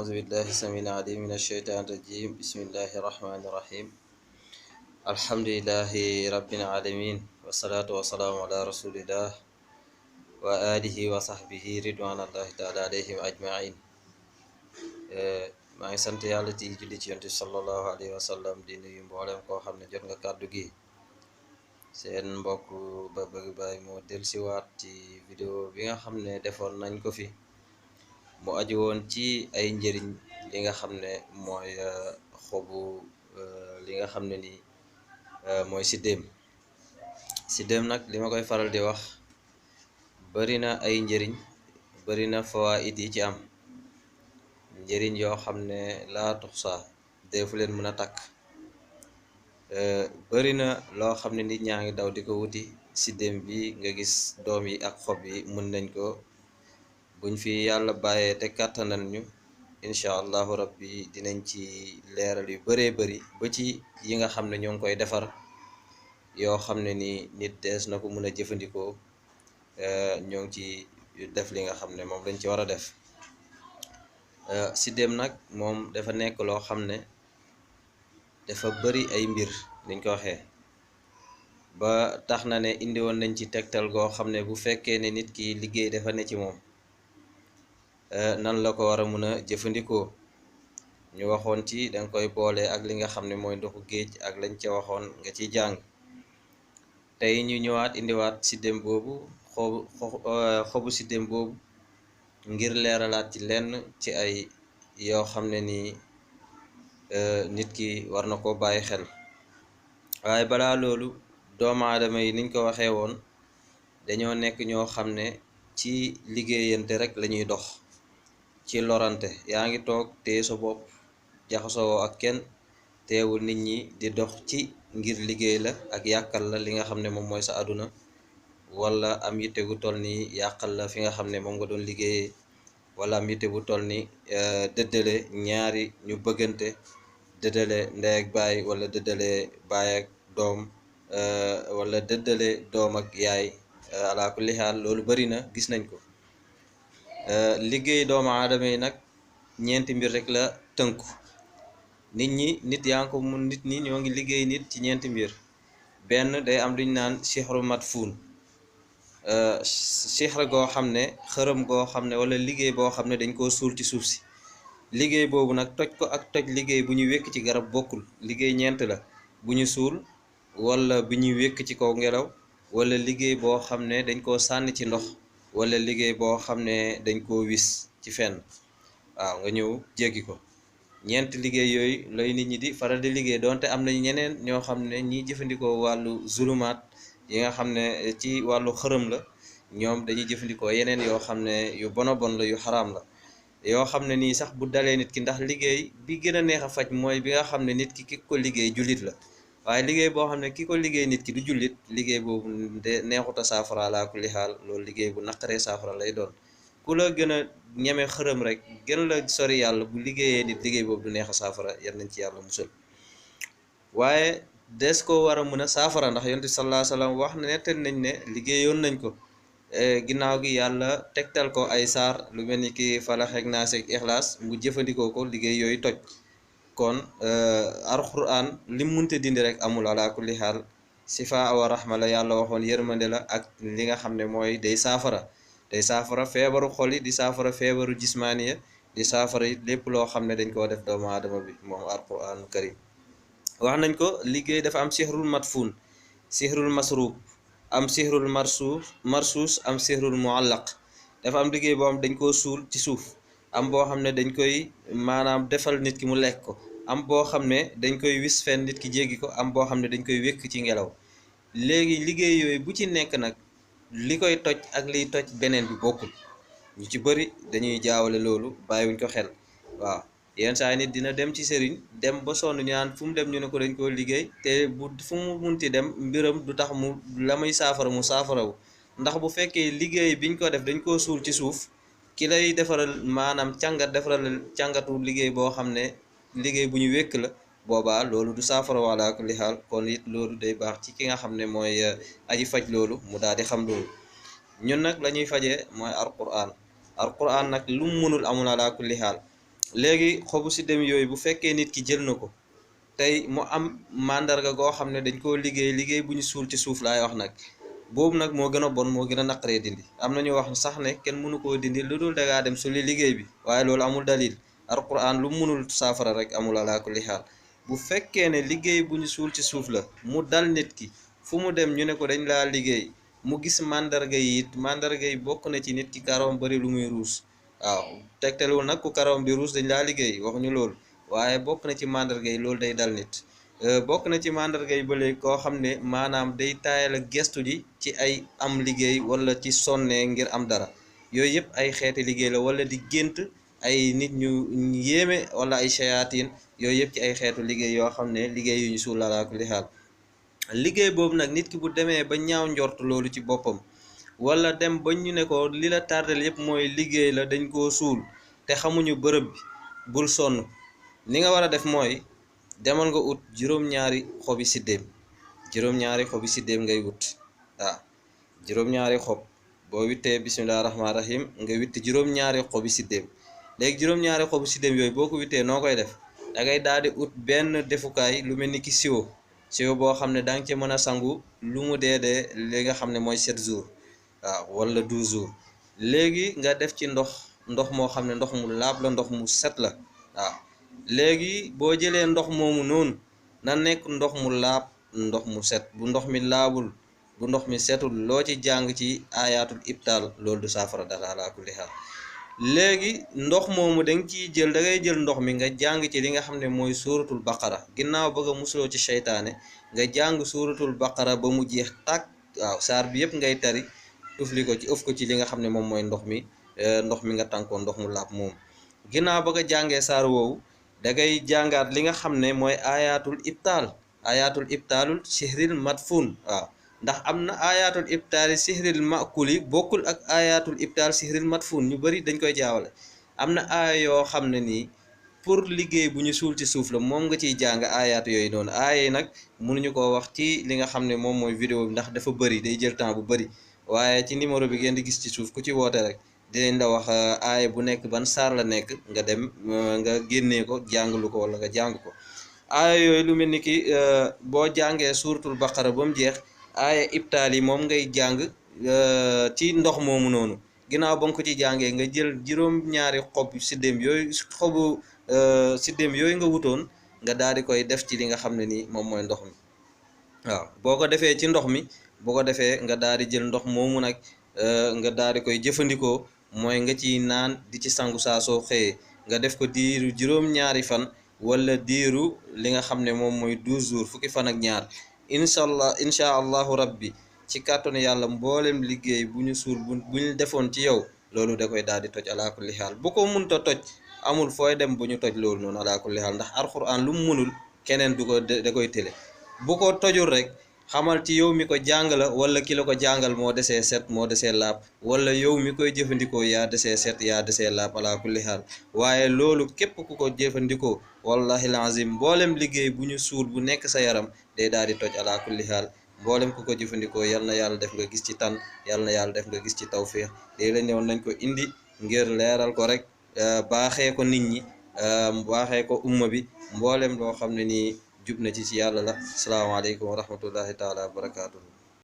أعوذ بالله السميع العليم من الشيطان الرجيم بسم الله الرحمن الرحيم الحمد لله رب العالمين والصلاة والسلام على رسول الله وآله وصحبه رضوان الله تعالى عليهم أجمعين. maa ngi sant yàlla di julli ci yonent bi sallallahu alayhi wa sallam di nuyu mboolem koo xam ne jot nga kàddu gi. Seen mbokk Ba Bëgg Baay moo dellusiwaat ci vidéo bi nga xam ne defoon nañ ko fi mu aju woon ci ay njëriñ li nga xam ne mooy xobu li nga xam ne nii mooy siddéem nag li ma koy faral di wax bari na ay njëriñ, bari na fawaid yi ci am njëriñ yoo xam ne laa tuxsa deefu leen mën a takk. bari na loo xam ne nit ñaa ngi daw di ko wuti. siddéem bi nga gis doom yi ak xob yi mën nañ ko, buñ fi yàlla bàyyee te kàttanan ñu incha allahu rabbi dinañ ci leeral yu baree bari ba ci yi nga xam ne ñoo ngi koy defar yoo xam ne ni nit dees na ko mën a jëfandikoo. ñoo ngi ci def li nga xam ne moom lañ ci war a def. siddéem nag moom dafa nekk loo xam ne dafa bari ay mbir niñ ko waxee, ba tax na ne indi woon nañ ci tegtal goo xam ne bu fekkee ne nit ki liggéey dafa ne ci moom nan la ko war a mën a jëfandikoo. ñu waxoon ci danga koy boole ak li nga xam ne mooy ndoxu géej ak lañ ca waxoon nga ciy jàng. tey ñu ñëwaat indiwaat siddéem boobu xobu siddéem boobu ngir leeralaat ci lenn ci ay yoo xam ne nii nit ki war na koo bàyyi xel. waaye balaa loolu, doomu aadama yi niñ ko waxee woon dañoo nekk ñoo xam ne ci liggéeyante rek lañuy dox, ci lorante. yaa ngi toog téye sa bopp jaxasoo ak kenn, teewul nit ñi di dox ci ngir liggéey la ak yàqal la li nga xam ne moom mooy sa àdduna, wala am yitte gu toll ni yàqal la fi nga xam ne moom nga doon liggéeyee, wala am yitte bu toll ni dëddale ñaari ñu bëggante, dëddale ndey ak baay, wala dëddale baay ak doom, wala dëddale doom ak yaay. ala kulli xaal loolu bari na, gis nañ ko. liggéey doomu aadama yi nag ñeenti mbir rek la tënku. nit yaa ngi ko mun nit ñi ñoo ngi liggéey nit ci ñeenti mbir. benn, day am luñ naan sixru matfuun, sixra goo xam ne xërëm goo xam ne wala liggéey boo xam ne dañ koo suul ci suuf si. liggéey boobu nag toj ko ak toj liggéey bu ñu wékk ci garab bokkul. liggéey ñeent la: bu ñu suul, wala bu ñuy wékk ci kaw ngelaw, wala liggéey boo xam ne dañ koo sànni ci ndox, wala liggéey boo xam ne dañ koo wis ci fenn, waaw nga ñëw jéggi ko. ñeenti liggéey yooyu lay nit ñi di faral di liggéey, donte am nañ ñeneen ñoo xam ne ñiy jëfandikoo wàllu zulumaat yi nga xam ne ci wàllu xërëm la, ñoom dañuy jëfandikoo yeneen yoo xam ne yu bona bon la, yu xaraam la, yoo xam ne nii sax bu dalee nit ki. ndax liggéey bi gën a neex a faj mooy bi nga xam ne nit ki ko liggéey jullit la. waaye liggéey boo xam ne ki ko liggéey nit ki du jullit, liggéey boobu de neexuta saafara laa kulli xaal. loolu liggéey bu naqaree saafara lay doon. ku la gën a ñeme xërëm rek, gën la sori yàlla, bu liggéeyee nit liggéey boobu du neex a saafara. yal nañ ci yàlla musal. waaye des ko war a mën a saafara, ndax yonent bi sallallahu alayhi wa sallam wax ne nettal nañ ne liggéeyoon nañ ko. ginnaaw gi yàlla tegtal ko ay saar lu mel ni ki Falax ak Naas ak Ixlaas, mu jëfandikoo ko, liggéey yooyu toj. kon alquran lim munte dindi rek amul. ala kulli xaal sifa wa rahma la yàlla waxoon, yërmande la ak li nga xam ne mooy day saafara feebaru xol yi, di saafara feebaru jismaaniya, di saafara it lépp loo xam ne dañ koo def doomu aadama bi. moom alquranul karim wax nañ ko. liggéey dafa am sihrul matfuun, sihrul masruub, am sihrul marsuus, am sihrul muallaq. dafa am liggéey boo xam dañ koo suul ci suuf, am boo xam ne dañ koy maanaam defal nit ki mu lekk ko, am boo xam ne dañ koy wis fenn nit ki jéggi ko, am boo xam ne dañ koy wékk ci ngelaw. léegi liggéey yooyu bu ci nekk nag li koy toj ak liy toj beneen bi bokkul. ñu ci bëri dañuy jaawale loolu, bàyyiwuñ ko xel. waaw, yenn saa nit dina dem ci sëriñ, dem ba sonn ñu naan fu mu dem ñu ne ko dañ koo liggéey, te bu fu mu munti dem mbiram du tax mu la muy saafara mu saafarawu. ndax bu fekkee liggéey biñ ko def dañ koo suul ci suuf, ki lay defaral maanaam defaral càngatu liggéey boo xam ne liggéey bu ñu wékk la, boobaa loolu du saafara wala kulli xaal. kon it loolu day baax ci ki nga xam ne mooy aji faj loolu, mu daal di xam loolu. ñun nag la ñuy fajee mooy alquran nag lu mu mënul amul ala kulli xaal. léegi xobu siddéem yooyu bu fekkee nit ki jël na ko tey mu am màndarga goo xam ne dañ koo liggéey bu ñu suul ci suuf laay wax nag boobu nag moo gën a bon moo gën a naqaree dindi am na ñu wax sax ne kenn mënu koo dindi lu dul dangaa dem suli liggéey bi waaye loolu amul dalil alquran lu mënul saafara rek amul ala kulli xaal bu fekkee ne liggéey bu ñu suul ci suuf la mu dal nit ki fu mu dem ñu ne ko dañ laa liggéey mu gis màndarga yi it màndarga yi bokk na ci nit ki karawam bari lu muy ruus waaw tegtalewul nag ku karawam di ruus dañ laa liggéey waxuñu loolu waaye bokk na ci màndarga yi loolu day dal nit bokk na ci màndarga yi ba léegi koo xam ne maanaam day taayal ak gestu ji ci ay am liggéey wala ci sonnee ngir am dara yooyu yëpp ay xeeti liggéey la wala di gént ay nit ñu yéeme wala ay shayatin yooyu yëpp ci ay xeetu liggéey yoo xam ne liggéey yu ñu suul ala kulli xaal liggéey boobu nag nit ki bu demee ba ñaaw njort loolu ci boppam wala dem ba ñu ne ko li la tardel yëpp mooy liggéey la dañ koo suul te xamuñu bërëb bi bul sonn li nga war a def mooy demal nga ut juróom-ñaari xobi siddéem juróom-ñaari xobi siddéem ngay wut waaw juróom-ñaari xob boo wittee bisimilah rahmaani rahim nga witti juróom-ñaari xobi siddéem léegi juróom-ñaari xobi siddéem yooyu boo ko wittee noo koy def da ngay daal di ut benn defukaay lu mel ni ki siwo boo xam ne da nga ci mën a sangu lu mu dee li nga xam ne mooy 7 jours waaw wala 12 jours léegi nga def ci ndox moo xam ne ndox mu laab la ndox mu set la waaw léegi boo jëlee ndox moomu noonu na nekk ndox mu laab ndox mu set bu ndox mi laabul bu ndox mi setul loo ci jàng ci ayatul ibtaal loolu du saafara dara ala kulli haal léegi ndox moomu da nga ciy jël da ngay jël ndox mi nga jàng ci li nga xam ne mooy suuratul baqara ginnaaw bëgg a musuloo ci seytaane nga jàng suuratul baqara ba mu jeex tàkk waaw saar bi yëpp ngay tari tufli ko ci ëf ko ci li nga xam ne moom mooy ndox mi nga tànkoon ndox mu laab moom ginnaaw bëgg a jàngee saar woowu da ngay jàngaat li nga xam ne mooy ayatul ibtaalul sihril matfun waaw ndax am na ayatul ibtaali sihril makuli bokkul ak ayatul ibtaal sihril matfun ñu bari dañ koy jaawale am na aaya yoo xam ne nii pour liggéey bu ñu suul ci suuf la moom nga ciy jàng ayaat yooyu noonu aaya yi nag mënuñu koo wax ci li nga xam ne moom mooy vidéo bi ndax dafa bëri day jël temps bu bëri waaye ci numéro bi ngeen di gis ci suuf ku ci woote rek dinañ la wax aaya bu nekk ban saar la nekk nga dem nga génnee ko jàngalu ko wala nga jàng ko aaya yooyu lu mel ni ki boo jàngee suuratul baqara ba mu jeex aaya ibtaal yi moom ngay jàng ci ndox moomu noonu ginnaaw ba nga ko ci jàngee nga jël juróom-ñaari xobu siddéem yooyu nga wutoon nga daal di koy def ci li nga xam ne nii moom mooy ndox mi waaw boo ko defee ci ndox mi boo ko defee nga daal di jël ndox moomu nag nga daal di koy jëfandikoo mooy nga ciy naan di ci sangu saa soo xëyee nga def ko diiru juróom-ñaari fan wala diiru li nga xam ne moom mooy 12 jours fukki fan ak ñaar incha allahu rabbi ci kàttanu yàlla mboolem liggéey bu ñu suul bu ñu defoon ci yow loolu da koy daal di toj ala kulli xaal bu ko munta toj amul fooy dem bu ñu toj loolu noonu ala kulli xaal ndax alquran lu mu munul keneen du ko da koy tële bu ko tojul rek xamal ci yow mi ko jàng la wala ki la ko jàngal moo desee set moo desee laab wala yow mi koy jëfandikoo yaa desee set yaa desee laab ala kulli xaal waaye loolu képp ku ko jëfandikoo wallahi lazim mboolem liggéey bu ñu suul bu nekk sa yaram day daal di toj ala kulli xaal mboolem ku ko jëfandikoo yal na yàlla def nga gis ci tan yal na yàlla def nga gis ci tawfiix léegi la ñëwoon nañ ko indi ngir leeral ko rek baaxee ko nit ñi baaxee ko umma bi mboolem loo xam ne nii jub na ci yàlla la salaamaaleykum wa rahmatullahi taala wa barakaatuhu